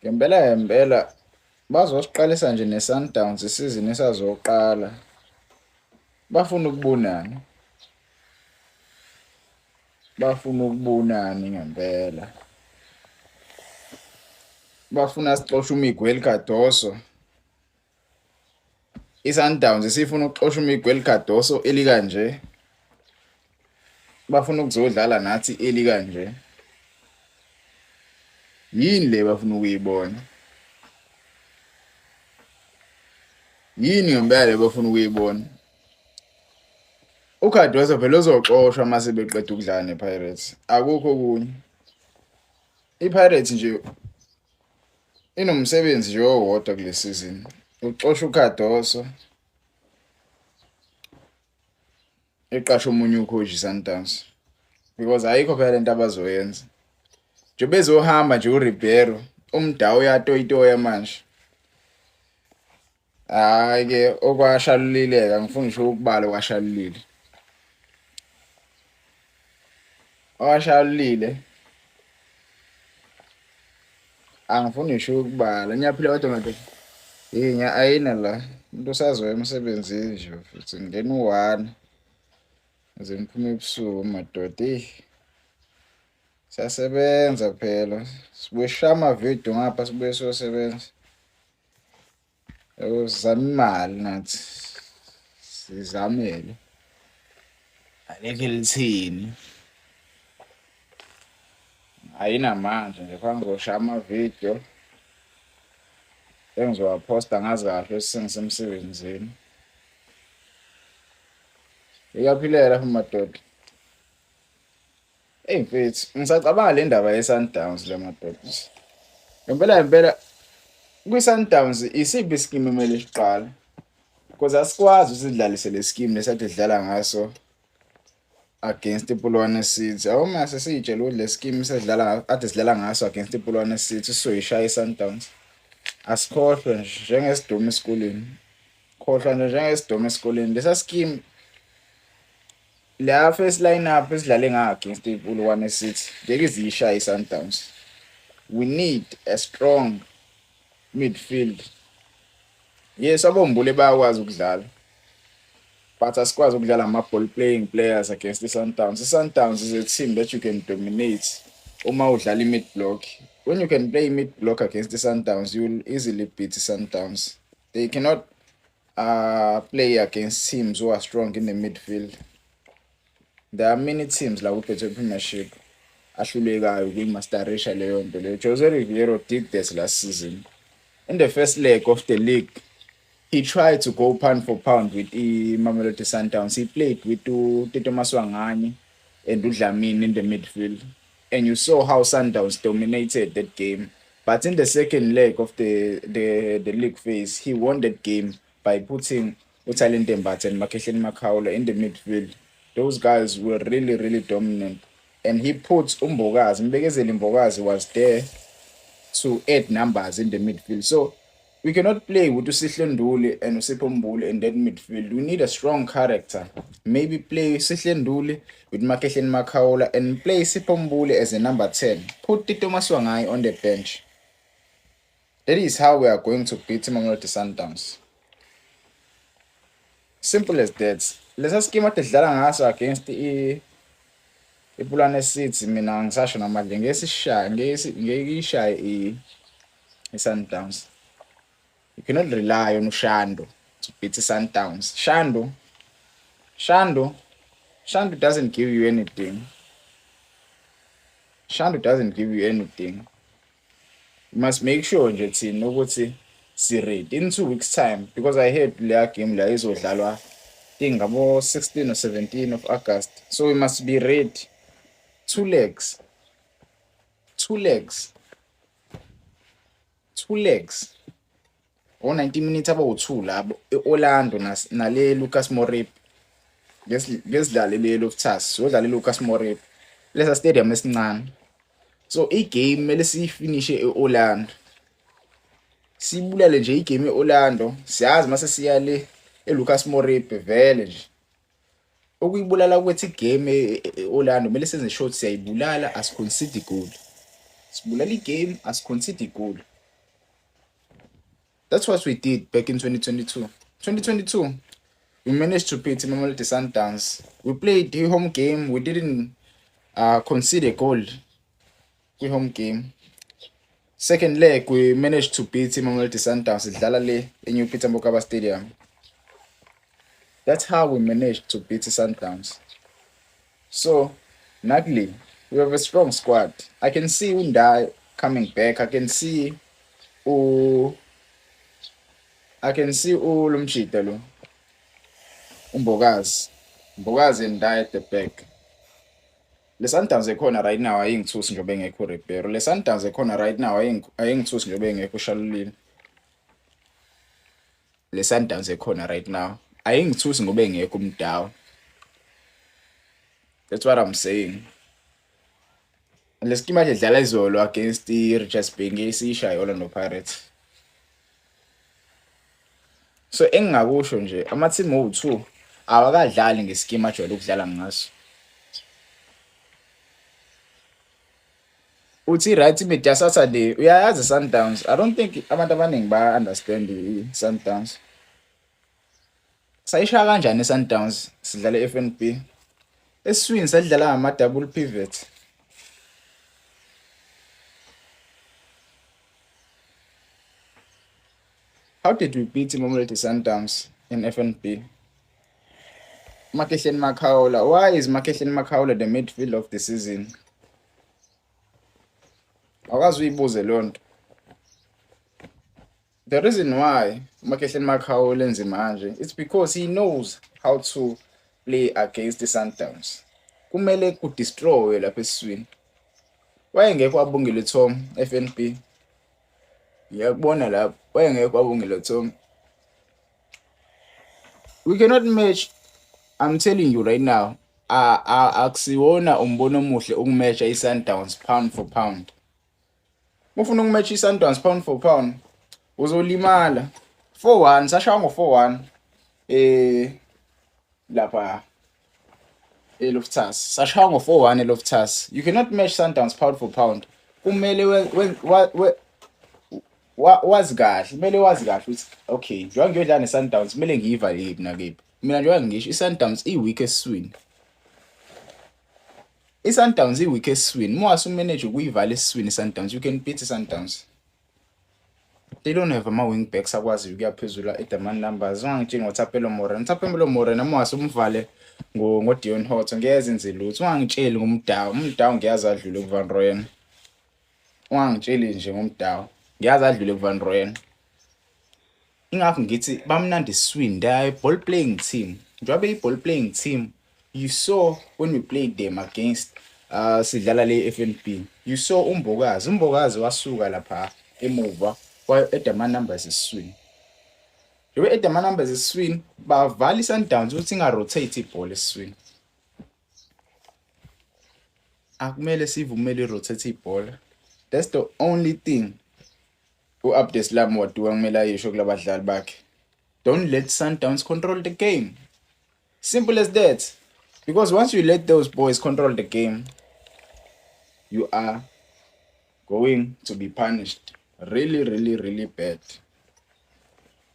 Ngempela ngempela bazosiqalisa nje ne-Sundowns isizini isazoqala. Bafuna ukubonani? Bafuna ukubonani ngempela? Bafuna sixoshe uMiguel Cardoso. I-Sundowns isifuna ukuxosha uMiguel Cardoso elikanje. Bafuna ukuzodlala nathi elikanje. Yini le bafuna ukuyibona? Yini ngempela le bafuna ukuyibona? UCardoso phela uzoxoshwa uma sebeqeda ukudlala nePirates. Akukho okunye. IPirates nje inomsebenzi nje owodwa kule season, uxosha uCardoso, iqashe omunye ucoach iSundowns because ayikho phela lento abazoyenza. Nje bezohamba nje uRibeiro, umdawu uyatoyitoya manje. Hhayi ke okwashalulile-ke angifuni ngisho ukubala okwashalulile. Okwashalulile angifuni ngisho ukubala. Niyaphila kodwa madoda? Yey ngiya-ayina la, umuntu usazoya emsebenzini nje futhi ngingena u-one ngize ngiphume ebusuku madoda eyi. Siyasebenza phela, sibuye sishaye amavidiyo ngapha sibuye siyosebenza. Yabo sizama imali nathi sizamele alikho elithini ayinamandla nje kufanele ngizoshaya amavidiyo engizowaphosta ngazi kahle ukuthi sengisemsebenzini. Iyaphilela lapho madoda. Eyi mfethu, ngisacabanga le ndaba ye-Sundowns le madoda. Ngempela ngempela kwi-Sundowns isiphi isikimu emele siqale? Because asikwazi usidlalise le skimu lesade sidlala ngaso against iPolokwane City. Awuma sesiyitshela ukuthi le skimu sesidlala ade sidlala ngaso against iPolokwane City sizoyishaya i-Sundowns. Asikhohlwe nje njengesidomu esikoleni. Khohlwa nje njengesidomu esikoleni. Lesa skimu La first lineup esidlale ngayo against iPolokwane City ngeke iziyishaye iSundowns. We need a strong midfield. Yes, abombule bayakwazi ukudlala. But asikwazi ukudlala ama-ball playing players against i-Sundowns. I-Sundowns is a team that you can dominate uma udlala i-mid block. When you can play mid block against the Sundowns, you will easily beat the Sundowns. They cannot play against teams who are strong in the midfield. There are many teams la ku-Betway Premiership ahlulekayo ukuyimasterisha leyo nto leyo. Jose Riveiro did this last season. In the first leg of the league, he tried to go pound for pound with i-Mamelodi Sundowns. He played with Tito Maswanganyi and uDlamini in the midfield. And you saw how Sundowns dominated that game. But in the second leg of the league phase, he won that game by putting uThalente Mbatha and Makhehleni Makhaula in the midfield. Those guys were really, really dominant. And he put uMbokazi, Mbekezeli Mbokazi was there to add numbers in the midfield. So we cannot play with uSihle Nduli and uSipho Mbule in that midfield. We need a strong character. Maybe play Sihle Nduli with Makhehleni Makhaula and play Sipho Mbule as a number 10. Put Tito Maswanganyi on the bench. That is how we are going to beat Mamelodi Sundowns. Simple as that. Lesa scheme ade sidlala ngaso against iPolokwane City mina angisasho namanje ngeke sishaye ngeke ngeke ishaye i-Sundowns. You cannot rely on uShando to beat i-Sundowns. Shando doesn't give you anything. Shando doesn't give you anything. You must make sure nje thina ukuthi si-ready in 2 weeks time because I heard leya game la izodlalwa think ngabo 16 or 17 of August. So we must be ready. Two legs. Two legs. Two legs. O 90 minutes abawu-2 labo e-Orlando nale Lucas Moripe. Ngesidlale le Loftus, siyodlala eLucas Moripe. Lesa stadium esincane. So igame kumele siyifinishe e-Orlando. Sibulale nje igame e-Orlando. Siyazi mase siya le eLucas Moripe vele nje. Ukuyibulala kwethu igame e-Orlando kumele senze sure siyayibulala asiconcede goal. Sibulala igame asiconcede goal. That's what we did back in 2022. 2022, we managed to beat Mamelodi Sundowns. We played the home game. We didn't concede a goal kwi-home game. Second leg, we managed to beat Mamelodi Sundowns idlala le eNew Peter Mokaba Stadium. That's how we managed to beat Sundowns. So, Nagli, we have a strong squad. I can see uNdah coming back. I can see ulumjita lo. uMbokazi. Mbokazi and Ndah at the back. Le Sundowns ekhona right now ayingithusi njengoba engekho Ribeiro. Le Sundowns ekhona right now ayingithusi njengoba engekho Shalulile. Le Sundowns ekhona right now ayingithusi ngoba engekho uMudau. That's what I'm saying. Lesikima nje dlala izolo against i-Richards Bay, ngeke siyishaye Orlando Pirates. So engingakusho nje, ama-team owu-2 awakadlali ngeskima ajwayele ukudlala ngaso. Uthi right media Saturday, uyayazi Sundowns. I don't think abantu abaningi baya understand i-Sundowns. Sayishaya kanjani i-Sundowns sidlala e-FNB? Eswini sadlala ngama double pivot. How did we beat Mamelodi Sundowns in FNB? Makhehleni Makhaula. Why is Makhehleni Makhaula the midfield of the season? Awukaze uyibuze leyo nto. The reason why Makhehleni Makhaula enze manje, it's because he knows how to play against the Sundowns. Kumele ku-destroy lapha esiswini. Wayengekho Abongile Tom FNB. Ngiyakubona lapho. Wayengekho Abongile Tom. We cannot match. I'm telling you right now. Akusiwona umbono omuhle ukumatcha i-Sundowns pound for pound. Ufuna ukumatcha i-Sundowns pound for pound, uzolimala. 4-1 sashaya ngo 4-1 lapha eLoftus. Sashaya ngo 4-1 eLoftus. You cannot match Sundowns pound for pound. Kumele wazi kahle, kumele wazi kahle ukuthi okay, njengoba ngiyodlala neSundowns kumele ngiyivale yiphi nakephi. Mina njengoba ngisho, iSundowns i-weak esiswini. I-Sundowns i-weak esiswini. Uma wasumanage ukuyivala esiswini iSundowns, you can beat iSundowns. They don't have ama-wing backs akwaziyo ukuya phezulu at numbers. Ungangitsheli ngoThapelo Morena. Thapelo Morena uma wase umvale ngo-Deon Hotto ngeke zenze lutho. Ungangitsheli ngoMudau. UMudau ngiyazi adlule kuVan Rooyen. Ungangitsheli nje ngoMudau. Ngiyazi adlule kuVan Rooyen. Ingakho ngithi bamnandi esiswini. They are a ball playing team. Njengoba beyi-ball playing team, you saw when we played them against sidlala le FNB. You saw uMbokazi. UMbokazi wasuka lapha emuva wa-add ama-numbers esiswini. Njengoba add ama-numbers esiswini, bavala i-Sundowns ukuthi inga-rotate ibhola esiswini. Akumele sivumele i-rotate ibhola. That's the only thing u-Abdeslam Ouaddou kumele ayisho kulabadlali bakhe. Don't let Sundowns control the game. Simple as that. Because once you let those boys control the game, you are going to be punished really, really, really bad.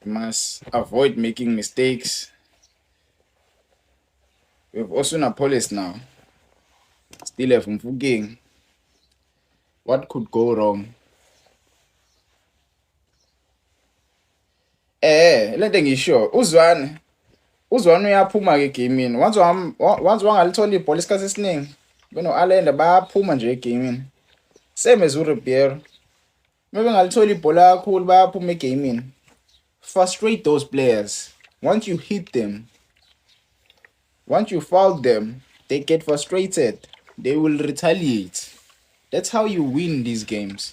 You must avoid making mistakes. We have Oswin Appollis now. Still have Mofokeng. What could go wrong? Lento engisho, uZwane uyaphuma ke egamini. Once wangalithola ibhola isikhathi esiningi, beno Allende bayaphuma nje egamini. Same as uRibeiro. Uma bengalithola ibhola kakhulu bayaphuma egamini. Frustrate those players. Once you hit them, once you foul them, they get frustrated. They will retaliate. That's how you win these games.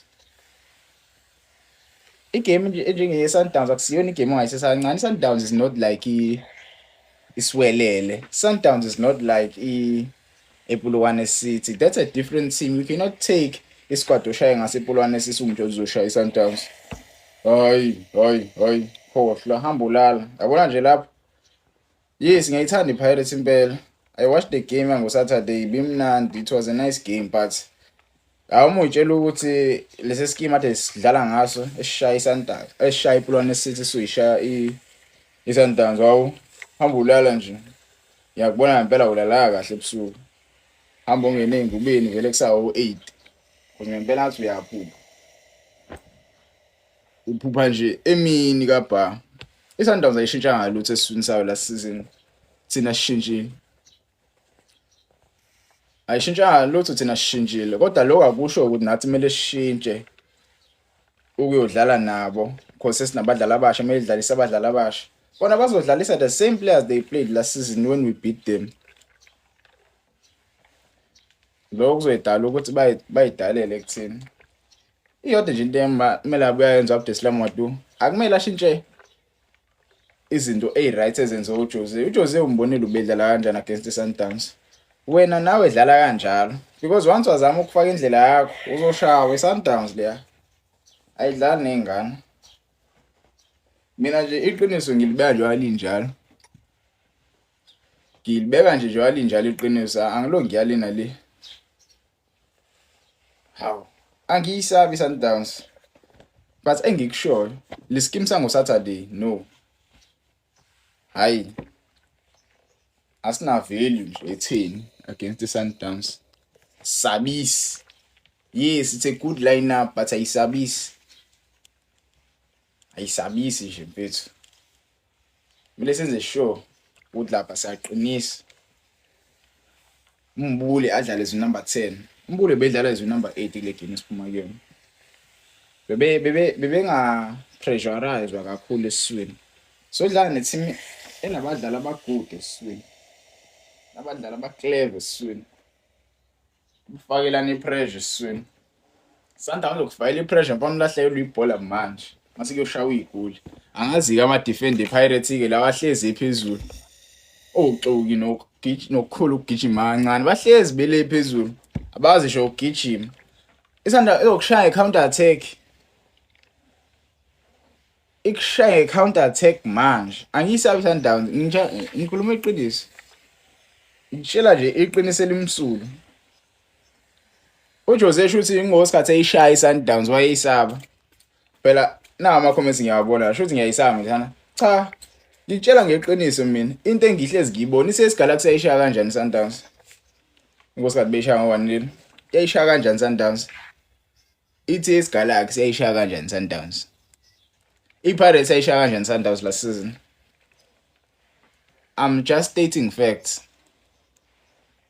Igame enjenge-Sundowns akusiyona igame ongayisesa kancane. I-Sundowns is not like iSiwelele. Sundowns is not like iPolokwane City. That's a different team. You cannot take isquad oshaye ngaso iPolokwane City ungitshela uzoshaya i-Sundowns. Hayi, hayi, hayi, khohlwa, hamba ulala. Yabona nje lapho. Yes, ngiyayithanda iPirates impela. I watched the game yango Saturday, ibimnandi. It was a nice game, but Hawu, uma uyitshela ukuthi lesi scheme ade sidlala ngaso esishaya iSundowns, esishaya iPolokwane City, suyishaya i-Sundowns, hawu, hamba ulala nje. Ngiyakubona ngempela ulala kahle ebusuku. Hamba ungene ey'ngubeni vele kusawu-8. Because ngempela ngathi uyaphupha. Uphupha nje emini kabha. I-Sundowns ayishintshanga lutho esiswini sayo last season. Thina sishintshile. Ayishintshanga lutho, thina sishintshile, kodwa lokho akusho ukuthi nathi kumele sishintshe ukuyodlala nabo because sesinabadlali abasha, kumele sidlalise abadlali abasha. Bona bazodlalisa the same players they played last season when we beat them. Lokho kuzoyidala ukuthi bayidalele ekutheni. Iyodwa nje into kumele abuye ayenze u-Abdeslam Ouaddou. Akumele ashintshe izinto eyi-right ezenziwa uJose. UJose umbonile ubedlala kanjani against i-Sundowns. Wena nawe dlala kanjalo because once wazama ukufaka indlela yakho uzoshawa i-Sundowns leya. Ayidlali ney'ngane. Mina nje iqiniso ngilibeka nje linjalo. Ngilibeka nje nje linjalo iqiniso, angilongi ngiyalina le. Hawu, angiyisabi i-Sundowns. But engikushoyo, le scheme sango Saturday, no. Hayi. Asina value nje etheni against the Sundowns. Sabisi. Yes, it's a good lineup, but ayisabisi. Ayisabisi nje mfethu. Kumele senze sure ukuthi lapha siyaqinisa. UMbule adlale as number 10. UMbule bedlala as number 8 kule game esiphuma kuyona. Bebe bebe bebenga pressurized kakhulu esiswini. So dlala ne-team enabadlali abagood esiswini. Abadlali aba-clever esiswini. Ufakelana i-pressure esiswini. Sundowns uzokufakela i-pressure mfana, ulahlekelwe ibhola manje. Mase kuyoshawa igoli. Angazi-ke ama-defender e-Pirates-ke lawa ahlezi phezulu. Oxoki nokukhulu ukugijima kancane bahlezi bele phezulu. Abazi ngisho ukugijima. ISundowns izokushaya i-counter attack. Ikushaya i-counter attack manje. Angiyisabi i-Sundowns, ngikhuluma iqiniso. Ngitshela nje iqiniso elimsulu. UJose shuthi ingosikhathi eyishaya i-Sundowns wayeyisaba. Phela nawa ama-comments ngiyawabona, shuthi ngiyayisaba mina. Cha, ngitshela ngeqiniso mina, into engihlezi ngiyibona i-CS Galaxy yayishaya kanjani i-Sundowns? Ingosikhathi beyishaya ngo-1-0. Yayishaya kanjani i-Sundowns? I-TS Galaxy yayishaya kanjani i-Sundowns? I-Pirates yayishaya kanjani i-Sundowns last season? I'm just stating facts.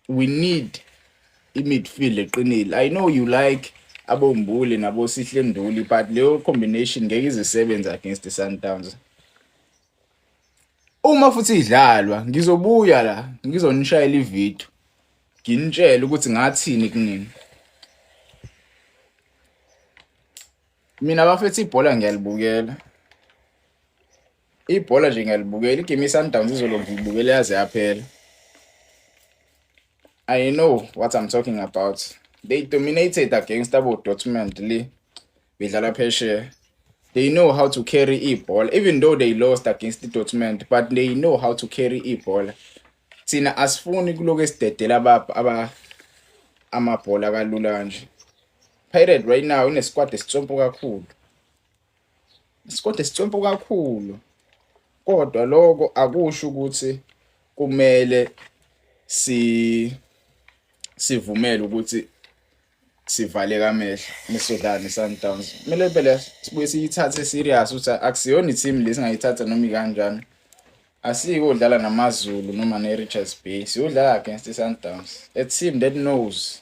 We need i-midfield eqinile. I know you like aboMbule nabo Sihle Nduli, but leyo combination ngeke izisebenze against the Sundowns. Uma futhi idlalwa, ngizobuya la ngizonishayela ividiyo nginitshele ukuthi ngathini kunini. Mina bafethu, ibhola ngiyalibukela. Ibhola nje ngiyalibukela. Igame ye-Sundowns izolo ngiyibukele yaze yaphela. I know what I'm talking about. They dominated against abo Dortmund le bedlala phesheya. They know how to carry ibhola even though they lost against the Dortmund, but they know how to carry ibhola. Thina asifuni kuloku esidedela aba amabhola kalula kanje. Pirate right now ine squad esitsompo kakhulu. Isquad esitsompo kakhulu. Kodwa lokho akusho ukuthi kumele si sivumele ukuthi sivaleke amehlo mesodlala ne-Sundowns. Kumele phela sibuye siyithathe serious ukuthi akusiyona i-team le singayithatha noma ikanjani. Asiyikodlala namaZulu noma ne-Richards Bay, siyodlala against i-Sundowns, a team that knows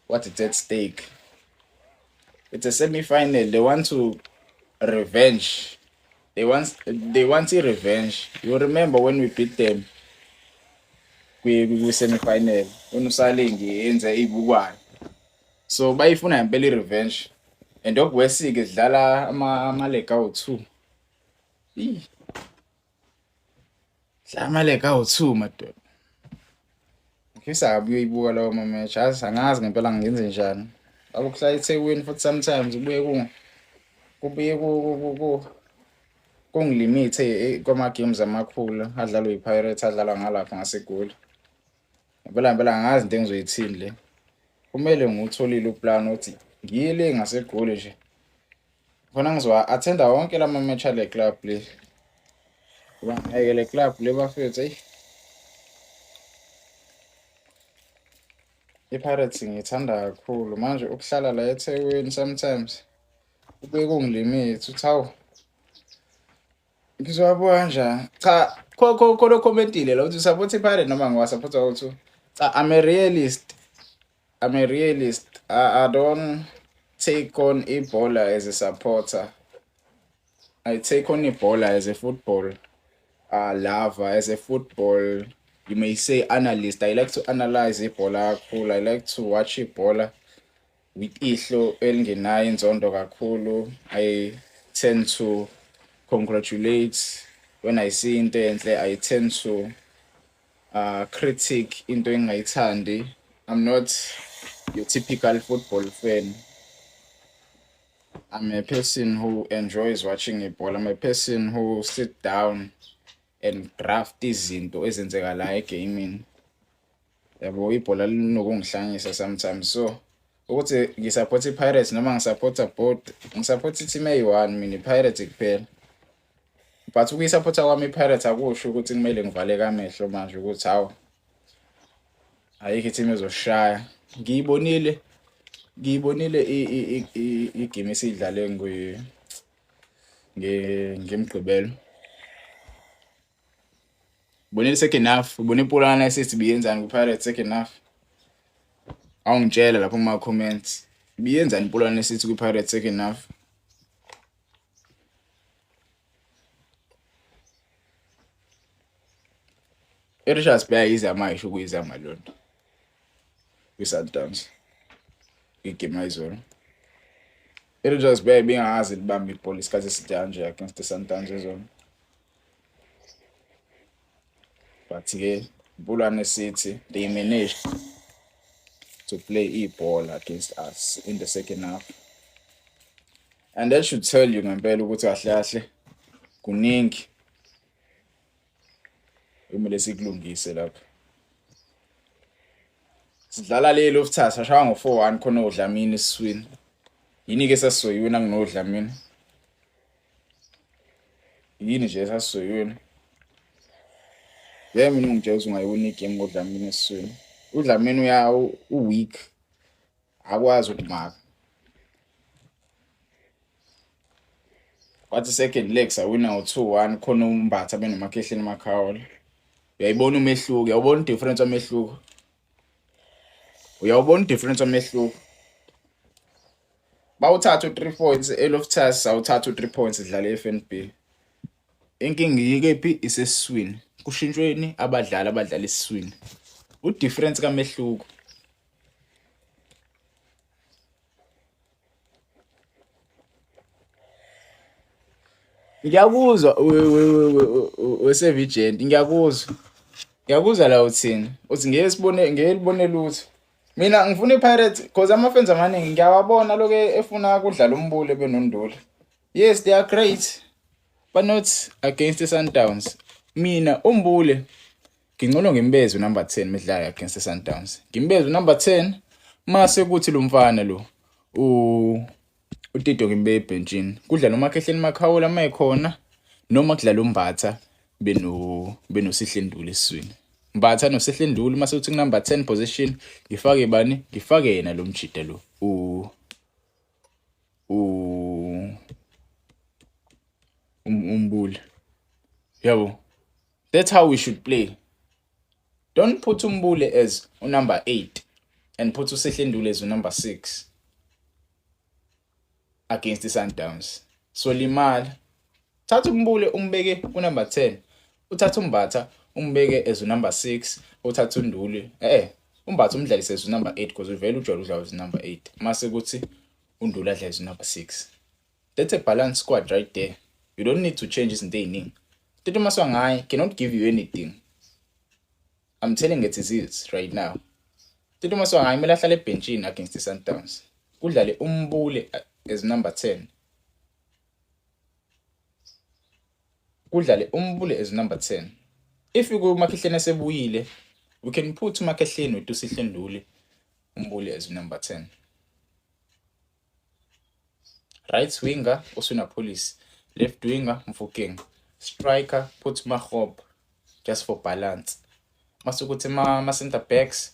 what is at stake. It's a semi-final. They want to revenge. They want i-revenge. You remember when we beat them kwi-semi-final, when uSalengi yenza ibukwayo. So bayifuna ngempela i-revenge. And okwesike sidlala ama-leg awu-2. Ih. Dlala ama-leg awu-2, madoda. Ngifisa kabi uyoyibuka lawo ma-match. Yazi angazi ngempela ngenze njani. Akuhlala eThekwini futhi sometimes kubuye kungilimithe kwama-games amakhulu adlalwa yi-Pirates adlalwa ngalapha ngaseGoli. Ngempela ngempela angazi into engizoyithini le. Kumele ngiwutholile uplan ukuthi ngiye le ngaseGoli nje. Khona ngizowa-attenda wonke lama match ale club le. Ngoba ngeke le club le bafethu eyi. I-Pirates ngiyithanda kakhulu manje ukuhlala la eThekwini sometimes kube kungilimitha uthi hawu ngizowabuka kanjani. Cha khona okhomentile la uthi usupport i-Pirates noma ngiwasupport ukuthi cha, I'm a realist. I'm a realist. I don't take on ibhola as a supporter. I take on ibhola as a football lover, as a football, you may say, analyst. I like to analyze ibhola kakhulu. I like to watch ibhola with ihlo elingenayo inzondo kakhulu. I tend to congratulate when I see into enhle. I tend to critic into engingayithandi. I'm not your typical football fan. I'm a person who enjoys watching ibhola. I'm a person who sit down and draft izinto ezenzeka la egamini. Yabo, ibhola linokungihlanyisa sometimes. So ukuthi ngisupport i-Pirates noma ngisupporta both, ngisupport i-team eyi-one mina, i-Pirates kuphela. But ukuyisupporta kwami i-Pirates akusho ukuthi kumele ngivaleke amehlo manje ukuthi hawu, ayikho i-team ezoshaya. Ngiyibonile igame esiyidlale ngeMgqibelo. Ubonile second half, ubone iPolokwane City biyenzani ku-Pirates second half. Awungitshela lapho kuma-comments. Biyenzani iPolokwane City kwi-Pirates second half? I-Richards Bay ayizama ngisho ukuyizama leyo nto kwi-Sundowns igame ayizolo. I-Richards Bay ibingazi libambe ibhola isikhathi eside kanje against the-Sundowns izolo. But-ke Polokwane City, they managed to play ibhola against us in the second half. And that should tell you ngempela ukuthi kahle kahle kuningi kumele sikulungise lapha. Sidlala le Loftus sashaya ngo-4-1 khona oDlamini esiswini. Yini ke sasizoyiwina kunoDlamini? Yini nje esasizoyiwina? Ngeke mina ungitshela ukuthi ungayiwina igame ngoDlamini esiswini. UDlamini uya u-weak, akwazi ukumaka. Kwathi second leg sawina ngo-2-1 khona uMbatha benoMakhehleni Makhaula. Uyayibona umehluko, uyawubona i-difference wamehluko. Uyawubona i-difference wamehluko. Bawuthatha u-3 points eLoftus, sawuthatha u-3 points sidlala e-FNB. Inkinga ikephi? Isesiswini. Kushintshweni abadlali abadlala esiswini. U-difference kamehluko. Ngiyakuzwa wesevigent, ngiyakuzwa. Ngiyakuzwa la uthini. Uthi ngeke sibone, ngeke libone lutho. Mina ngifuna iPirates because ama-fans amaningi ngiyawabona lokho efuna kudlala uMbule benoNduli. Yes, they are great, but not against the Sundowns. Mina uMbule ngingcono ngimbeze number 10 midlalo against the Sundowns. Ngimbeze number 10 mase kuthi lo mfana lo uTito ngimbeke ebhentshini. Kudlala uMakhehleni Makhaula mayekhona noma kudlala uMbatha benoSihle Nduli esiswini. Mbatha noSihle Nduli mase uthi number 10 position ngifake bani? Ngifake yena lo mjida lo u u uMbule. Yabo. That's how we should play. Don't put uMbule as number 8 and put uSihle Nduli as number 6 against the Sundowns. So limala. Thatha uMbule umbeke ku number 10. Uthatha uMbatha umbeke as number 6, uthatha uNduli. UMbatha umdlalise as number 8 because uvela ujwayele udlala as number 8. Mase kuthi uNduli adlale as number 6. That's a balanced squad right there. You don't need to change izinto eziningi. Tito Maswanganyi cannot give you anything. I'm telling it as is right now. Tito Maswanganyi kumele ahlale ebhentshini against the Sundowns. Kudlale uMbule as number 10. Kudlale uMbule as number 10. If uMakhehleni esebuyile, we can put uMakhehleni with uSihle Nduli. uMbule as number 10. Right winger, Oswin Appollis. Left winger, Mofokeng. Striker, put Makgopa just for balance. Masukuthi ma center backs,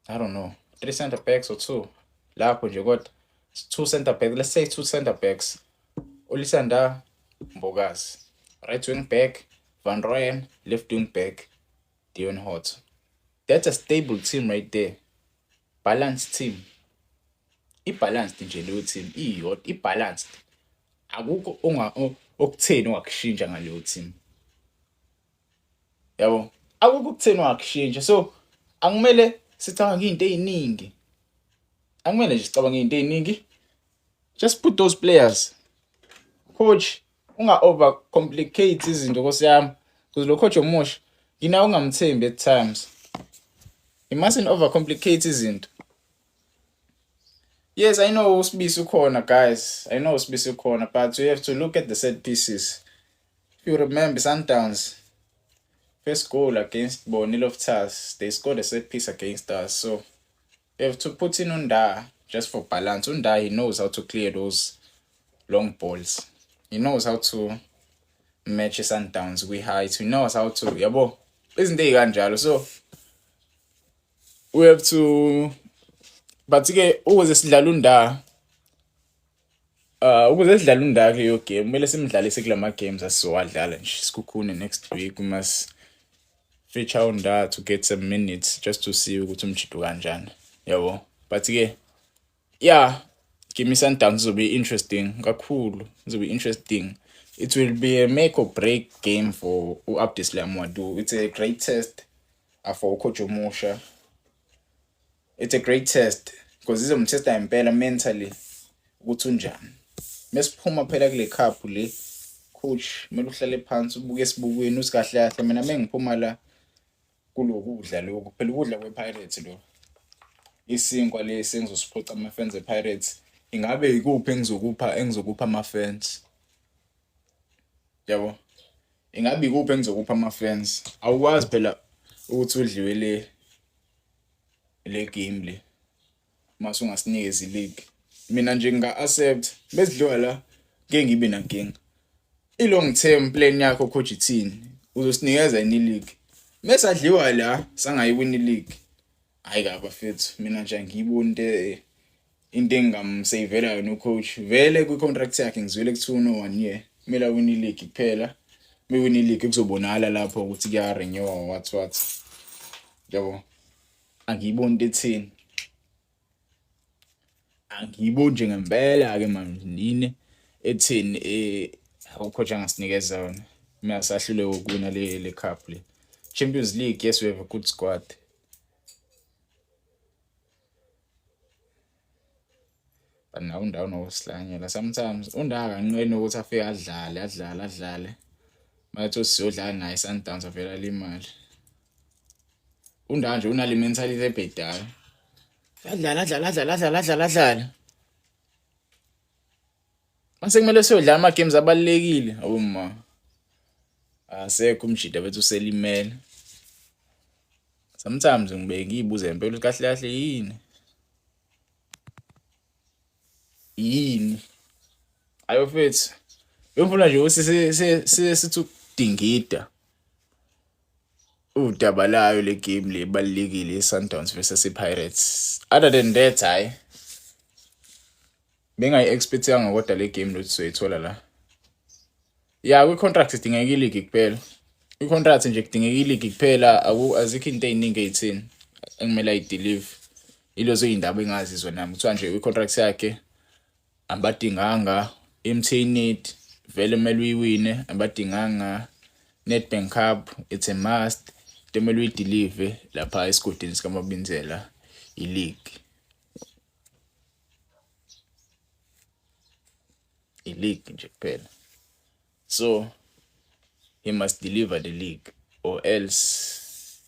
I don't know, 3 center backs or 2. Lapho nje kodwa 2 center backs, let's say 2 center backs. Olisa Ndah, Mbokazi. Right wing back, Van Rooyen, left wing back, Deon Hotto. That's a stable team right there. Balanced team. I-balanced nje leyo team, iyodwa, i-balanced. Akukho okutheni ongakushintsha ngaleyo team. Yabo, akukho okutheni ongakushintsha. So akumele sicabange izinto eziningi. Akumele nje sicabange izinto eziningi. Just put those players. Coach, unga overcomplicate izinto nkosi yami. Because lo coach omusha nginawo ungamthembi at times. You mustn't overcomplicate izinto. Yes, I know uSibisi ukhona, guys. I know uSibisi ukhona, but you have to look at the set pieces. If you remember Sundowns first goal against Boni Loftus, they scored a set piece against us. So you have to put in uNdah just for balance. uNdah, he knows how to clear those long balls. He knows how to match Sundowns with height. He knows how to, yabo, izinto ey'kanjalo. So we have to, but ke ukuze sidlale uNdah, ukuze sidlale uNdah kuleyo game kumele simdlalise kulama games asizowadlala nje. Sekhukhune next week we must feature uNdah to get some minutes just to see ukuthi umjito kanjani, yabo. But ke yeah, give me Sundowns izobe interesting kakhulu, izobe interesting. It will be a make or break game for u-Abdeslam Ouaddou. It's a great test for ucoach omusha. It's a great test because izomtesta impela mentally ukuthi unjani. Mesiphuma phela kule cup le, coach kumele uhlale phansi ubuke esibukweni uthi kahle kahle mina mengiphuma la kulokudla lokhu, phela ukudla kwe-Pirates lo, isinkwa lesi engizosiphoca ama-fans e-Pirates, ingabe ikuphi engizokupha ama-fans, yabo? Ingabe ikuphi engizokupha ama-fans? Awukwazi phela ukuthi udliwe le game le mase ungasinikeza i-league. Mina nje nginga-accept besidliwa la, ngeke ngibe nankinga. I-long term plan yakho coach ithini? Uzosinikeza yini i-league? Mesadliwa la sangayiwina i-league, hayi kabi bafethu, mina nje angiyiboni into engingamsavela yona ucoach. Vele kwi-contract yakhe ngizwile kuthiwa uno 1 year, kumele awine i-league kuphela. Mewina i-league kuzobonakala lapho ukuthi kuya-renew what what, yabo. Angiyiboni into etheni, angiyiboni nje ngempela-ke manje yini etheni ucoach angasinikeza yona mina sahluleka ukuwina le cup le. Champions League, yes, we have a good squad, but nawo uNdah unokusihlanyela sometimes. uNdah akanqeni ukuthi afike adlale adlale adlale, mayethi siyodlala naye Sundowns avele alimale. uNdah nje unale mentality ebhedayo, adlala adlala adlala adlala adlala adlala, mase kumele siyodlala ama games abalulekile. Awuma asekho umjida bethu uselimele. Sometimes ngibe ngiyibuza ngempela ukuthi kahle kahle yini yini. Ayo mfethu, bengifuna nje ukuthi sithi ukudingida udaba layo le game le ebalulekile i-Sundowns versus i-Pirates. Other than that, hayi bengayi-expect-anga kodwa le game lothi sizoyithola la. Ya, kwi-contract idingeka i-league kuphela. I-contract nje kudingeka i-league kuphela, azikho into ey'ningi ey'theni ekumele ayideliver. Ilezo iy'ndaba engazizwa nami kuthiwa nje i-contract yakhe abadinganga MTN vele kumele uyiwine, abadinganga Nedbank Cup, it's a must. Into emele uyidelive lapha esigodini sikaMabinzela i-league. I-league nje kuphela. So he must deliver the league or else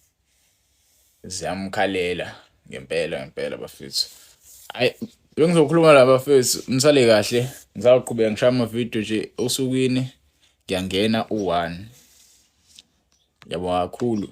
ziyamkhalela ngempela ngempela bafethu. Hayi, bengizokhuluma la bafethu, nisale kahle. Ngisaqhubeka ngishaya amavidiyo nje osukwini, ngiyangena u-1. Ngiyabonga kakhulu.